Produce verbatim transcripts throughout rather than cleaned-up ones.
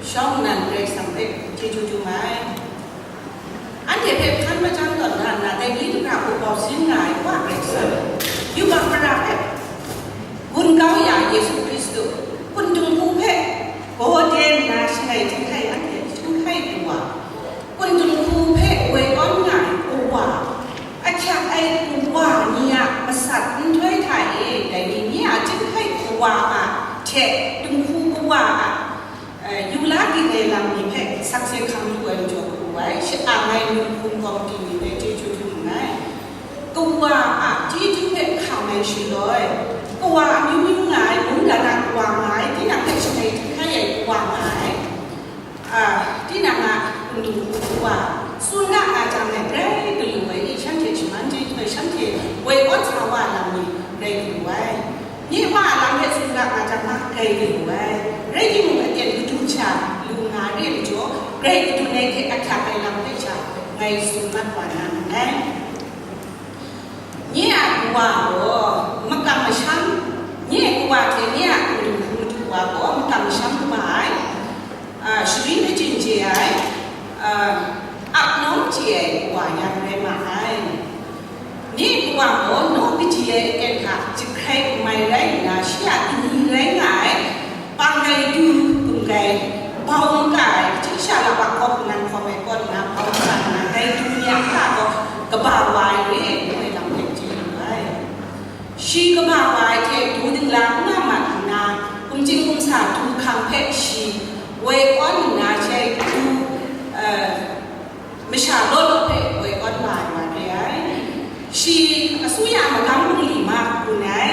Shawng nnan Karai Kasang hpe chyeju dum ai. Anhte hpe hkan majang tawn na nna, dai ni du hkra hku bau sin nga ai Wa Karai Kasang, yubak mara hpe, gun kau ya Yesu Hkristu, kun dinghku hpe gaw de nna shangai htinghkai anhte htinghkai kawa, kun dinghku hpe woi awn nga ai kawa, ahkyak ai kawa ni a masat nhtoi hta e, dai ni, nye a htinghkai kawa a hte dinghku kawa a Eh, yu la ging ai lam ni hpe sakse hkam lu ai majaw kabu ai, shaka ai Mung Hpung Kawmti ni hpe chyeju dum nngai. Kawa a chyeju hpe hkam ai shaloi, kawa amyu myu nga ai, mungdan a kawa nga ai, tinang hpe shangai htinghkai ai kawa nga ai, ah, tinang a kundu kawa, tsun nga nga jang ai grai galu ai ni, shanhte shaman chyeju ai, shanhte woi awn sa wa lam ni grai galu ai. Nye Wa a lam hpe tsun ga nga jang ma, grai galu ai. Rai timung, aten kadu sha lu nga re ai majaw, grai kadu ai hte ahkyak ai lam hpe sha ngai tsun mat wa na nngai. Nye a Kawa gaw makam masham, nye a Kawa hte nye a madu madu wa gaw makam masham kaba ai, a, sharin kachyin chye ai, a, ap nawng chye ai Kawa yan rai ma ai. Nye Kawa gaw naw kaji ai aten hta jahkrai kamai rai nna, shi a kani rai nga ai, pang rai du, bum rai bau n ka ai, hti sha la wa hkawm nnan hkawm ai kaw nna, bau n ka nna, dai du ni a hta gaw kaba wa ai re, ngu ai lam hpe chye lu ai. Shi kaba wa ai hte du dingla n nga mat nna, kumjing kumsa du hkang hpe shi woi awn nna, shi du, eh, masha law law hpe woi awn wa ai wa re ai. Shi asuya magam bungli ma gun ai,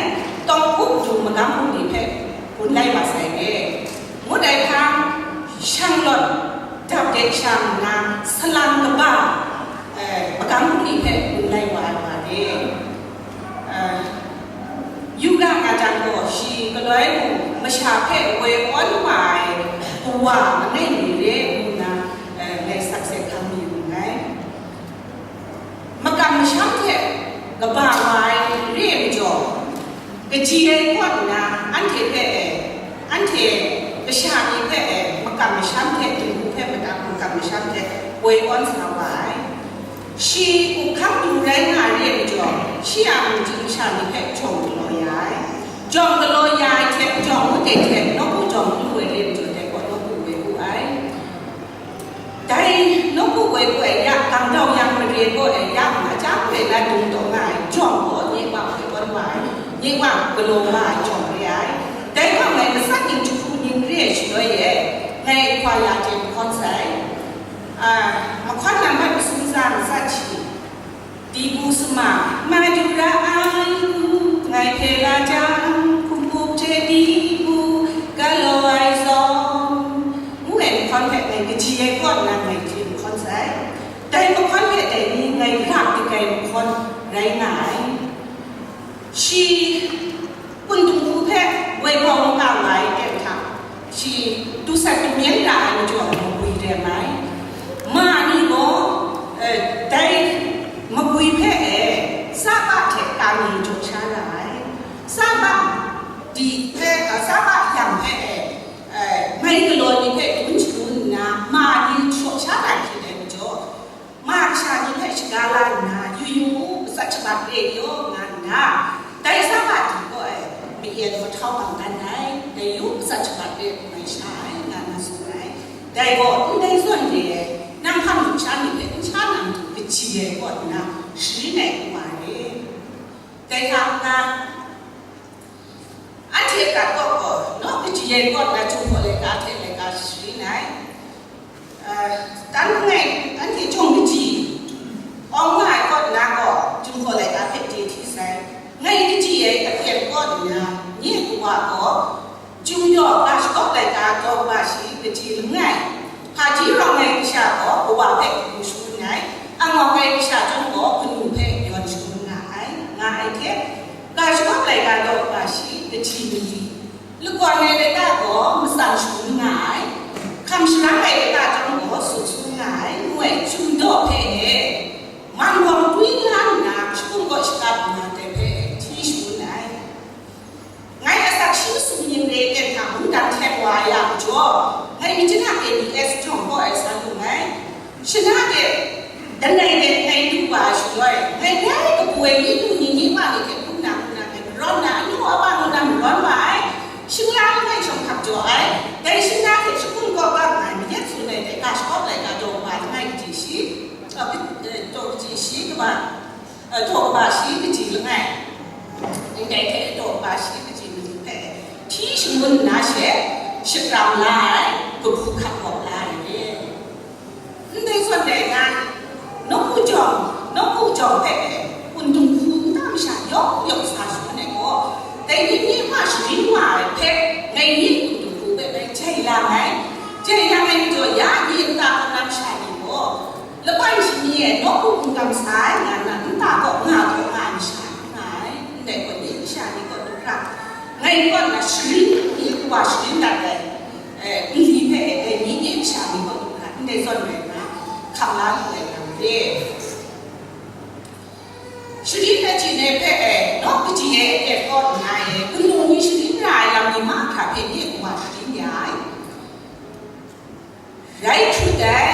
tawng hku du magam bungli hpe gun lai wa sai re. Ngut ai hpang, shanglawt dap de shang nna, salang kaba, eh, magam bungli hpe gun lai wa ai wa re. Eh, yu ga nga jang gaw, shi galoi mung masha hpe woi awn wa ai kawa langai mi re ngu nna, eh, ngai sakse hkam mayu nngai. Makam masham hte kaba wa ai re ai majaw, kaji ai kaw nna, anhte hpe e, anhte kasha ni hpe e, makam masham hte dinghku hpe madat makam masham hte woi awn sa wa ai. Shi up hkang du rai nga ai re ai majaw, shi a mungchying masha ni hpe jawng galaw ya ai. Jawng galaw ya ai hte jawng ngut ai hte nawku jawng n lu ai re ai majaw, dai gaw nawku woi wu ai. Dai nawku woi wu ai ya, gam dau yang mare gaw ai ya, machyang hpe na dung taw nga ai jawng gaw, nye Wa hpe gawn wa ai, nye Wa galaw wa ai jawng re ai. Dai gaw ngai matsat ning jahku ning re ai shaloi e, ngai hkwa ya hte mahkawn sai. A, mahkawn na mat masum tsa matsat shi, Dibu sama, madu ra ai u, ngai hpe la jang, hkum hpup hte dibu, galaw ai zawn, ngu ai mahkawn hpe ngai kaji ai kaw nna ngai chye mahkawn sai. Dai mahkawn hpe dai ni ngai rap dik ai mahkawn rai nga ai. Shi Kun dinghku hpe woi bau n kau ai aten hta, shi dusat damyan ra ai majaw magwi rem ai. Ma ni gaw, eh, dai magwi hpe e, tsaba hte ka ni jaw sha ra ai. Tsaba di hpe, eh, tsaba yang hpe e, eh, mai galaw ni hpe dun shangun nna, ma ni shaw sha ra hkrit ai majaw, ma kasha ni hpe shaga la nna, yu yu u, matsat shabat re yaw, nga nna, dai tsaba di gaw ai, ma-, mayen mahtau bang dan ai, dai yu matsat shabat re mai sha ai, nga na tsun ai. Dai gaw ndai zawn re ai, nang hkam lu sha ni hpe n sha nang du kaji ai kaw nna, sharin ai wa re. Dai hta n-ga, anhte a gat kaw gaw, naw kaji ai kaw nna, Jinghpaw laika hte laika sharin ai. Eh, dan langai, anhte jawng kaji awng nga ai kaw nna gaw, Jinghpaw laika hpe chye hti sai. Ngai kaji ai aten kaw nna, nye Kawa gaw, Chyum daw ga shagawp laika daw kaba shi kaji langai, hpaji rawng ai kasha gaw Kawa hpe kabu shangun ai, angawk ai kasha chyawm gaw kanu hpe yawn shangun nga ai, nga ai hte, ga shagawp laika daw kaba shi kaji mali, lakawn ai laika gaw matsan shangun nga ai, hkam sharang ai laika chyawm gaw sut shangun nga ai, ngu ai, Chyum daw hpe e, man gawm twi la nna, shapung kaw shakap nna, dai hpe e, hti shangun ai. Ngai asak shi masum ning re ten hta mungdan hten wa ai ya majaw, ngai machyin a K D S jawng kaw ai sa lu ngai. Shana de, danai de ngai du wa ai shaloi, ngai dai kabu ai myi du ni, ni ma ni hte hpung na, hpung na, ngai marawn na, anu a wa ngu na marawn wa ai. Shingla langai shawng hkap jaw ai. Dai shingla hte shakung kaw kap nga ai, mayat tsun ai dai ga shakawp lai ga daw kaba langai kaji shi, eh, daw kaji shi kaba, eh, daw kaba shi kaji langai. Ndai hte daw kaba shi kaji matu hpe hti shangun nna she, shapram la ai, kabu hkap gawp la ai re. Ndai zawn rai nna, nawku jawng, nawku jawng hpe, kun dinghku nta masha yawng yawng sa shangun ai gaw, dai ni nye ma sharin wa ai hpe, ngai nye kun dinghku hpe bai jai lang ai. Jai lang ai majaw, ya nye nta kaw na masha ni gaw, laban shani e nawku n kamsa ai nga nna, nta kaw nga kaw nga ai masha n nga ai. Ndai gaw, nye masha ni kaw du hkra, ngai kaw na sharin, nye kawa sharin dat ai, eh, nli hpe, eh, nye nye masha ni kaw du hkra, ndai zawn rai nna, hkam la lu ai lam re. Sharin achyin ai hpe, eh, nawk kaji e aten kaw nna, eh, kanu ni sharin ra ai lam ni mahkra hpe nye kawa sharin ya ai. Rai hkru dai,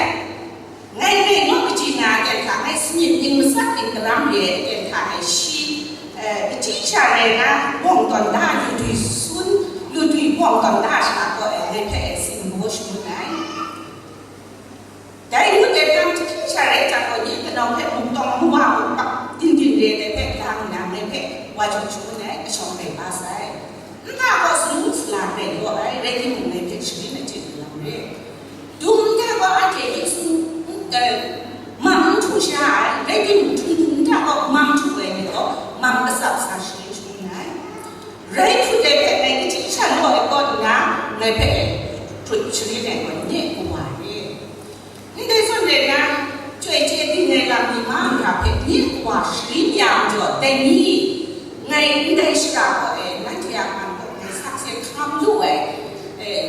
ngai hpe nawk kaji na aten hta ngai sanit ning matsat ning daram re ai aten hta e shi, eh, kaji sha rai na, bawng tawn da, lu dwi sun, lu dwi bawng tawn da sha gaw, eh, ngai hpe, eh, tsin maw shangun ai. Dai ngut ai hkang, kaji sha rai jang gaw, nye kanau hpe muk tawng mawa muk pak din din re ai hpe, lang nna ngai hpe wa jaw shangun ai, kashawng rai ba sai. Nta gaw salu sala rai gaw ai, rai timung, ngai hpe sharin achyin ai lam re. Dum nta gaw anhte Yesu, eh, mam n htu sha ai, rai timung, htung dum nta gaw mam htu ai ni gaw, mam atsap sa sharin shangun ai. Rai hkru ai hpe ngai kaji sha law ai kaw nna, ngai hpe hkrut sharin ai gaw nye kawa re. Ndai zawn rai nna, chyoi chye ding ai lam ni mahkra hpe nye kawa sharin ya majaw, dai ni, ngai ndai shara kaw e, nanhte a man kaw ngai sakse hkam lu ai, eh,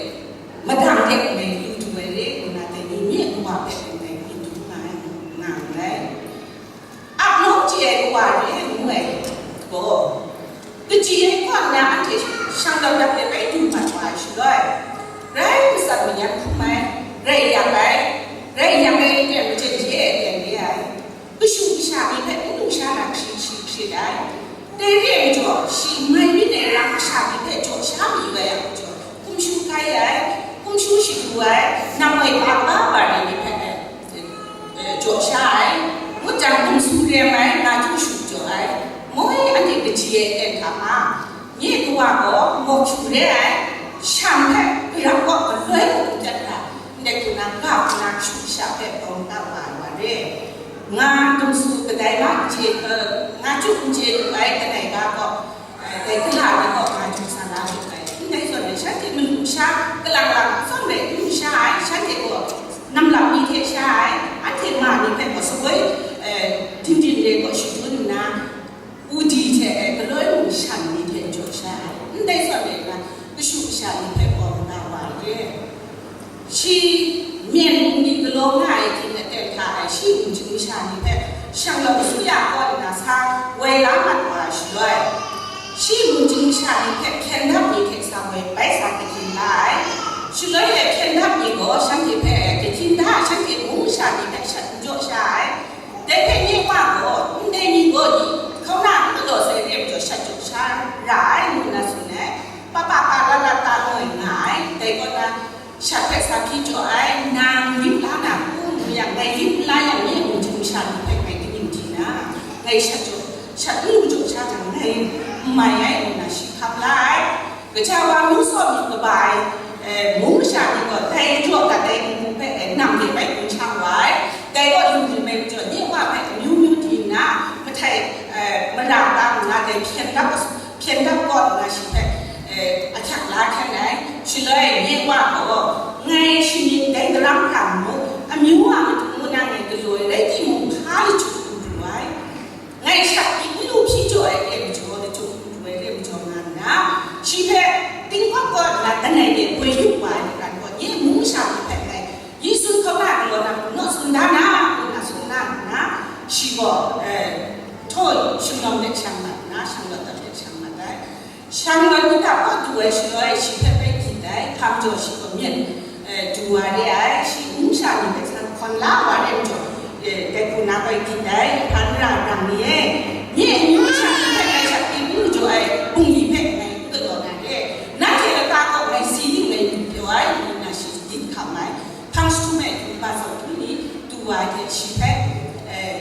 madang de ngai lu du ai re, ngu na dai ni nye kawa hpe ngai lu du nga ai, nga nngai. Ap nawng chye ai kawa re ngu ai gaw, kaji ai kaw nna anhte shanglawt lam de bai du mat wa ai shaloi, rai matsat mayan hkrum ai, rai yak ai, rai yak ai aten, majen je ai aten re ai, kashu kasha ni hpe n lu sha na hkrit shi hkrit ai. Dai re ai majaw, shi mai myit ai rang masha ni hpe jaw sha mi yu ai yang majaw, hkum shu kai ai, hkum shu shadu ai, namwoi ba ba ba ni hpe, eh, jaw sha ai, ngut jang, hkum shu rem ai, nga hku shu jaw ai, moi anhte kaji ai aten hta ma, nye kawa gaw mawk hkyu re ai, shang hpe karap kaw galoi mung n dat hkra, ndai hku na, ga hku na, kashu kasha hpe bawng da wa ai wa re. Nga hkum shu kadai ma n chye, eh, nga chyu n chye lu ai langai ga gaw, dai gala ni gaw nga hkyu sa la lu ai. Ndai zawn e, shanhte malu sha, kalang lang atsawm rai n lu sha ai, shanhte gaw namlap ni hte sha ai, anhte ma ni hpe gaw sawoi, eh, dindin re gaw shadun nna, udi hte, eh, galoi mung shan ni hte jaw sha ai. Ndai zawn e, nga kashu kasha ni hpe gaw nga wa ai. Shi myen mung ni galaw nga ai hkying aten hta e, shi mungchying masha ni hpe shanglawt asuya kaw nna sa woi la mat wa ai shaloi, shi mungchying masha ni hpe hpyen dap ni hte sa woi bai sa kahkyin la ai. Shaloi e hpyen dap ni gaw shanhte hpe kahkyin da, shanhte mung masha ni hpe shat n jaw sha ai. Dai hpe nye Wa gaw, ndai ni gaw ni hkauna n galaw sai re ai majaw shat jaw sha ra ai, ngu nna tsun ai. Papa ka la la ta ngoi nga ai. Dai kaw na, shat hpe sa hpyi jaw ai, nang lim la na hku ngu yang, ngai lim n la yang, nye mungchying masha ni hpe ngai kaning di na, ngai shat jaw, shat n lu jaw sha jang, ngai n mai ai, ngu na shi hkam la ai. Gaja wa amyu saw myit kaba ai, eh, mung masha ni gaw, dai jaw dat ai n-gu hpe, eh, nam de bai hpung shang wa ai. Dai gaw, lu lu mai majaw, nye Wa hpe amyu myu di nna, mahtai, eh, mara ta nna, dai hpyen dap, hpyen dap kaw nna shi hpe, eh, ahkyak la hkyen ai. Shaloi nye Wa gaw, ngai shi myit dai daram hkra mu, amyu a matu ngu na ngai galaw ai rai timung, hpa lachyum n pru ai. Ngai shat myit n lu hpyi jaw ai re ai majaw, lachyum n pru ai re ai majaw nga nna, shi hpe tinggawk kaw nna, langai de goi yup wa ai hkran gaw, nye mung masha ni hpe ngai Yesu hkauna galaw na hku naw tsun da na, ngu na tsun na nna, shi gaw, eh, htaw shanglawm de shang mat nna, shanglawt dat de shang mat ai. Shanglawt ni hta kaw du ai shaloi, shi hpe bai byin ai, hpa majaw shi gaw Myen, eh, du wa re ai, shi amyu sha ni hpe san hkawn la wa re majaw, eh, dai hku na koi gyin dai, hpa n ra rang ni e, nye amyu sha ni hpe ngai shakti n lu jaw ai bungli hpe ngai n galaw na re, nanhte lata kaw ngai si ning ngai myit pyaw ai, ngu nna shi gyin hkam ai. Hpang jahtum e, hkungba zawn hkru ni du wa ai hte shi hpe, eh,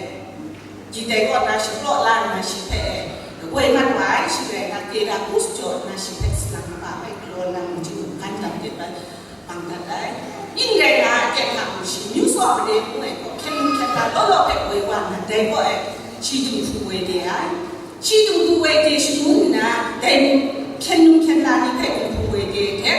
Jindai kaw na shapraw la nna shi hpe woi mat wa ai, shi rai na, Kera Kus jaw nna shi hpe salang kaba hpe galaw nna mung htingnu gan dam dep ai, bang dat ai. Ning rai na, aten hta mung shi, Myu Tsaw Mare ngu ai gaw, hkyen hkyen la law law hpe woi wa nna, dai kaw e shi dinghku woi de ai. Shi dinghku woi de shangun nna, dai hkyen hkyen la ni hpe dinghku woi de hte,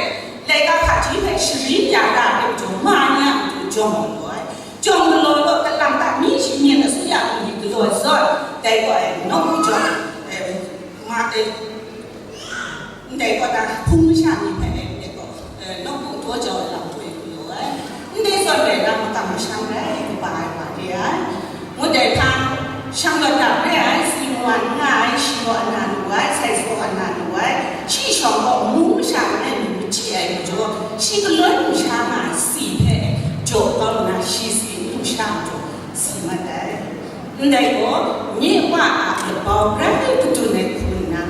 laika hpaji hpe sharin ya ra ai majaw, ma ni a matu jawng galaw ai. Jawng galaw law, kalang ta mi shi myen asuya bungli galaw ai zawn, dai gaw e nawku jawng, eh, ma, eh, ndai gaw ta hpung masha ni hpe e, ndai gaw, eh, nawku daw jau ai lam hpe galaw ai. Ndai zawn rai na, makam masham rai kaba ai wa re ai. Ngut ai hpang, shang lawt dap re ai, Siluan nga ai, shi gaw ana lu ai, sai saw ana lu ai, shi shawng gaw mung masha langai mi machyi ai majaw, shi galoi lu sha nga ai si hpe jaw kau nna, shi si lu sha majaw, si mat ai. Ndai gaw, nye Wa a labau rai kadun ai hku nna,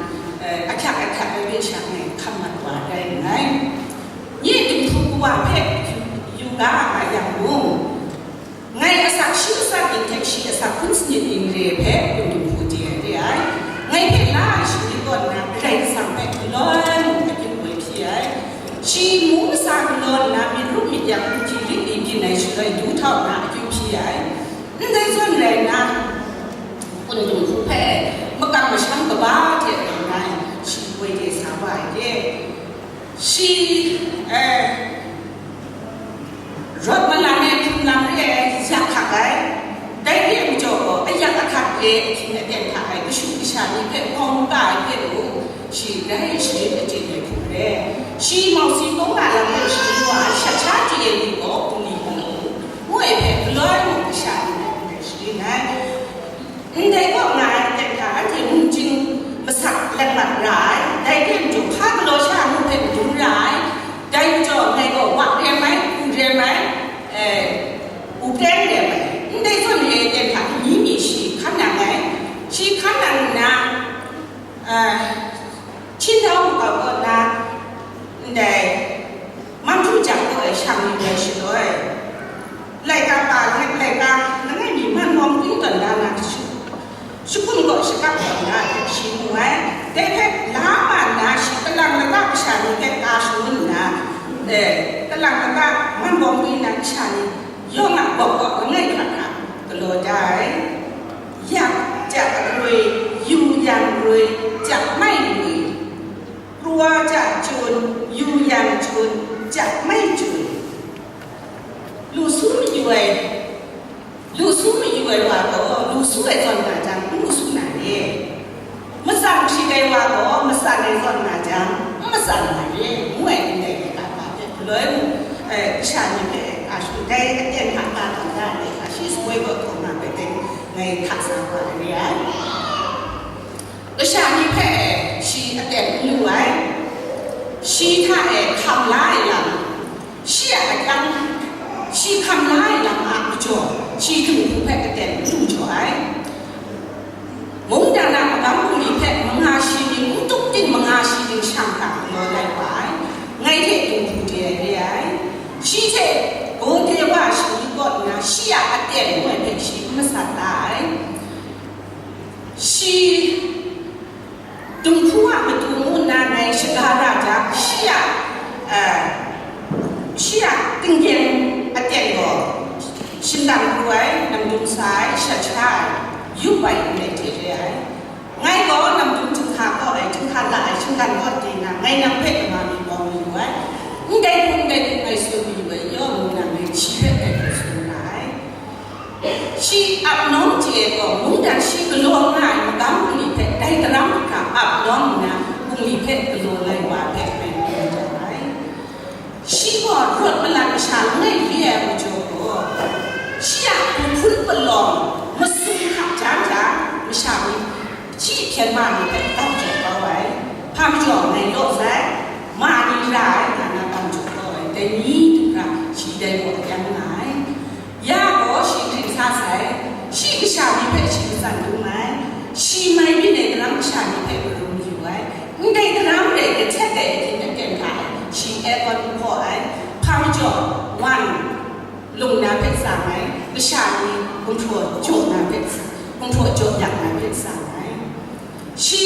eh, ahkyak ahkyak ai hpe sha ngai hkam mat wa rai nngai. Nye dinghku kawa hpe yu, yu ga a yang mung, ngai asak shi asak ning hte shi asak hpun sanit ning re hpe kun dinghku de ai re ai. Ngai hpe la ai shi ni kaw nna Karai Kasang hpe galaw ai mung akyu woi hpyi ai. Shi mung masa galaw nna myit rup myit yak hpung hti lik li byin ai shaloi du htau nna akyu hpyi ai. Ndai zawn rai nna, kun dinghku hpe makam masham kaba hte rau nna shi woi de sa wa ai re. Shi, eh, rawt malan e hkum lam re ai yak hkak ai, dai re ai majaw gaw, ayak ahkak re ahkying aten hta e kashu kasha ni hpe hkawm kata ai hpe mung, shi grai sharin achyin ai hku re. Shi mausi kawng na lam hpe sharin wa ai shat sha chye ai ni gaw bungli hkawm u, ngu ai hpe galaw ai mung kasha ni hpe sharin ai. Ndai kaw nga ai aten hta anhte mung chying masak let mat ra ai, dai hte matu hpa galaw sha ai mung hpe madun ra ai, dai majaw ngai gaw wa re ai, hku re ai, eh, u preng re ai, ndai zawn re ai aten hta amying mi shi hkan nang ai, shi hkan nang nna, eh, Hpyin dau makau kaw na, ndai Mandu Jang kaw e shang yu ai shaloi, laika pa, laika langai mi man wawng ting tawn da na, shagun kaw shakap tawn da hte shi mu ai. Dai hpe la ma nna, shi kalang lata kasha ni hpe ka shangun nna, eh, kalang lata man wawng ting na kasha ni yawng a gawk kaw langai hkra hkra galaw da ai. Yak, jak rui, yu yang rui, jak mai rui, krua jak chun, yu yang chun, jak mai chun. Lu su mayu ai, lu su mayu ai wa gaw, lu su ai zawn nga jang, n lu su na re. Matsan hpyi ai wa gaw, matsan ai zawn nga jang, n matsan na re, ngu ai ndai laika hpe galoi mu, eh, kasha ni hpe a shut dai aten hta ka hkam da ai, a shi sawoi gaw hkawm na hpe teng ngai hta sa wa ai re ai. Kasha ni hpe shi aten n lu ai, shi hta e hkam la ai lam, shi a akyang, shi hkam la ai lam a majaw, shi dinghku hpe aten n lu jaw ai. Mungdan a magam bungli hpe manga shi ning, n tup ting manga shi ning shang hkra galaw lai wa ai, ngai hte dinghku de ai re ai. Shi hte gaw de wa shi ni kaw nna, shi a aten ngu ai hpe shi n masat la ai. Shi dinghku a matu ngu nna ngai shaga ra jang, shi a, eh, shi a tinggyeng aten gaw shingdang pru ai, namdum sa ai, shat sha ai, yup ai ndai hte re ai. Ngai gaw namdum jinghka kaw ai, jinghka la ai, shinggan kaw de na, ngai nang hpe kama mi bawng yu ai. Ndai hpung, ndai hpung ngai tsun mayu ai, yaw ngu na ngai shi hpe dai hpe tsun nga ai. Shi ap nawng chye ai gaw, mungdan shi galaw nga ai magam bungli hpe dai daram hkra ap nawng nna, bungli hpe galaw lai wa hpe ngai mu ai. Shi gaw rawt malan masha langai re ai majaw gaw, shi a hpun palawng masum hkap jang jang, masha ni shi hpyen ma ni hpe bang jaw kau ai. Hpa majaw ngai law sai, ma ni ra ai nga na bang jaw kau ai. Ni du hkra shi dai gaw a kyang nga ai. Ya gaw shi hkring sa sai, shi kasha ni hpe shi matsan dum ai, shi mai byin ai daram kasha ni hpe marum yu ai, ndai daram rai kahtet ai ahkying aten hta e shi airport hpaw ai, hpa majaw wan lung na hpe tsang ai, kasha ni gumhpraw jaw na hpe tsang, gumhpraw jaw yak na hpe tsang ai. Shi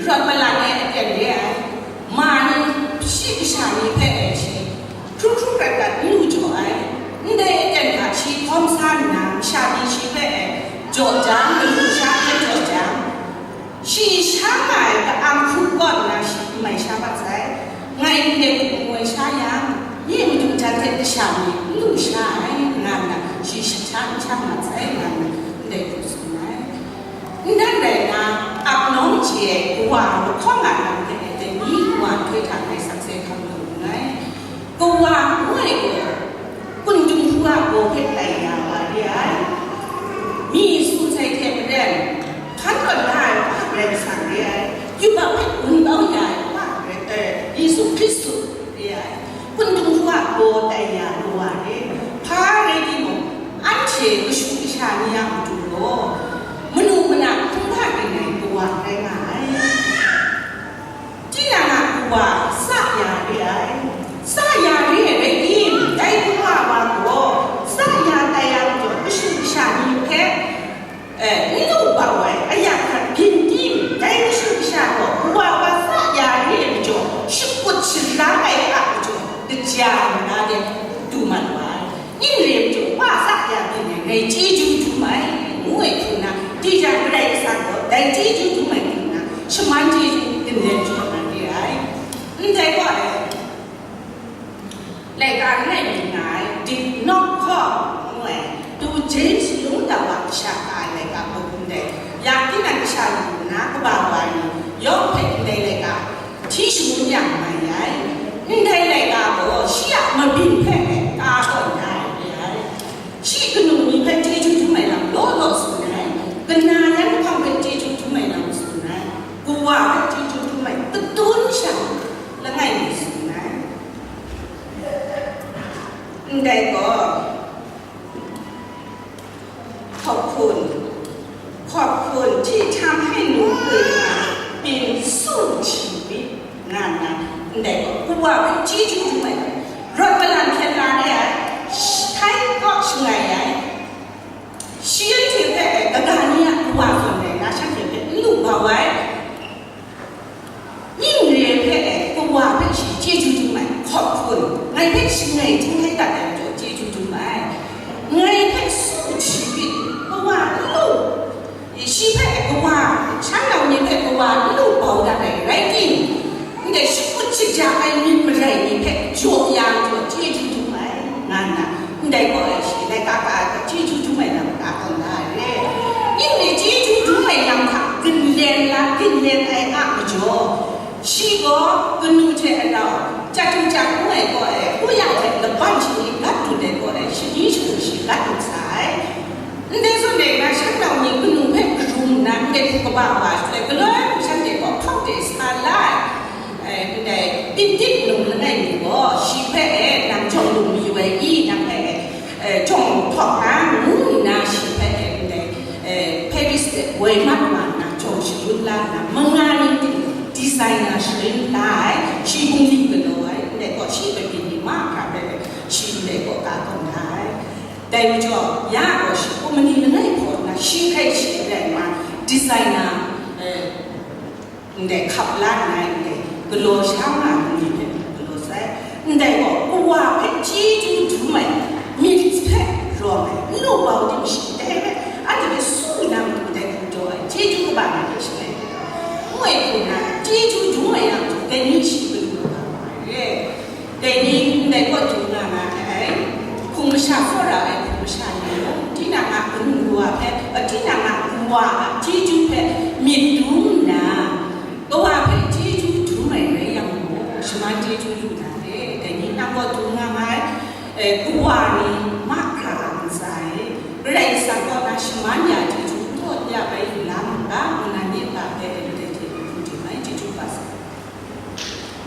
rawt malan e aten re ai, ma ni shi kasha ni hpe e shi hkru hkru hkrat hkrat n lu jaw ai. Ndai aten hta shi hkawm sa nna, masha ni shi hpe e jaw jang, madu sha hpe jaw jang, shi sha nga ai ka-am hku kaw nna shi n mai sha mat sai. Ngai ndai hku n woi sha yang, nye madu jan hte kasha ni n lu sha ai, nga nna shi sha n shang mat sai, nga nna ndai hku tsun ai. N dan rai nna, ap nawng chye ai kawa lahkawng a lam hte dai ni kawa nhtoi hta ngai sakse hkam lu nngai. Kawa ngu ai gaw, kun dung hku a baw hpe tai ya wa re ai. Mi tsun sai hte maren, hkan tawn da ai Wa Karai Kasang re ai. Yubak hpe gun kau ya ai Wa Karai, eh, Yesu Hkristu re ai. Kun dung hku a baw tai ya lu wa re. Hpa rai timung, anhte kashu kasha ni a matu gaw, manu mana hkungga ring ai kawa rai nga ai. Tinang a kawa sa ya re ai. Sa ya re ai rai tim, dai kawa wa gaw, sa ya tai ya majaw, kashu kasha ni hpe, eh, n lu bau ai, aya hkrat byin tim, dai kashu kasha gaw kawa wa sa ya re ai majaw, shakut shara ai a majaw, kaja na de du mat wa ai. Ning re majaw, wa sa ya byin ai, ngai chyeju dum ai, ngu ai hku na, di jang Karai Kasang gaw dai chyeju dum ai hku na, shaman chyeju ginlen jaw na re ai. Ndai gaw ai, laika langai mi nga ai, Dick Knopfler ngu ai, tu James lung dau wa kasha ka ai laika hpawt ndai, ya tinang kasha lu nna kaba wa ni, yawng hpe ndai laika hti shangun yang mai ai. Ndai laika gaw shi a mabyin hpe ka tawn da ai re ai. Shi kanu ni hpe chyeju dum ai lam law law tsun ai, kana yan lahkawng hpe chyeju dum ai lam tsun ai, kawa hpe chyeju dum ai, katun sha langai mi tsun ai. Ndai gaw, ขอบคุณ ขอบคุณที่ทำให้หนูตื่นมาเป็นสู้ชีวิต nga nna, ndai gaw kawa hpe chyeju dum ai, rawt malan hpyen la re ai, htai kaw shangai ai, shi anhte hpe ai kaga ni a kawa zawn rai nna, shanhte hpe n lu bau ai. Ning re hpe e, kawa hpe shi chyeju dum ai, ขอบคุณ, ngai hpe shangai htinghkai dat ai majaw chyeju dum ai, ngai hpe su hti byin, kawa n lu, shi hpe e kawa, shan nau ni hpe kawa n lu bau dat ai rai tim, ndai shakut shaja ai myit marai ni hpe jaw ya majaw chyeju dum ai, nga nna, ndai gaw ai shi, laika ka ai hpe chyeju dum ai lam ka tawn da ai re. Ning re chyeju dum ai lam hta ginlen la, ginlen ai a majaw, shi gaw kanu hte arau, Chyatumcha ngu ai gaw ai, kuya hte laban shani gat dut ai gaw ai, shani shagu shi gat dut sa ai. Ndai zawn e, nga shan nau ni kanu hpe karum nna, ndai hku kaba wa shaloi, galoi mung shanhte gaw hpang de sa la ai. Eh, ndai Pintit num langai mi gaw, shi hpe e, nang jawng lung mayu ai i, nang hpe e, eh, jawng hpawk na, ngu nna shi hpe e, ndai, eh, Paris de woi mat wa nna, jawng shangun la nna, manga ning ting designer sharin la ai, shi bungli galaw ai, ndai gaw shi hpe byin ni mahkra rai ai, shi ndai gaw ka tawn da ai. Dai majaw, ya gaw shi kumani langai hpaw nna, shi hkai shi rai nna, designer, eh, ndai hkap la nna, ndai galaw sha nga ai ni hpe galaw sai. Ndai gaw, kawa hpe chyeju dum ai myit hpe rawng ai, n lu bau tim shi dai hpe, anhte hpe su na matu dai hku jaw ai, chyeju kaba na hpe shangai ai. Ngu ai hku na, chyeju dum ai yang, dai ni shi kanu kaba nga ai. Dai ni ndai kaw du nga nga ai, hpung masha tsawra ai hpung masha ni mung, tinang a kanu kawa hpe, tinang a kawa a chyeju hpe myit dum nna, kawa hpe chyeju dum ai rai yang gaw, shaman chyeju lu na re. Dai ni nang kaw du nga nga ai, eh, kawa ni mahkra a ntsa e, Karai Kasang kaw na shaman ya chyeju n tawn ya bai lu la mu ga, ngu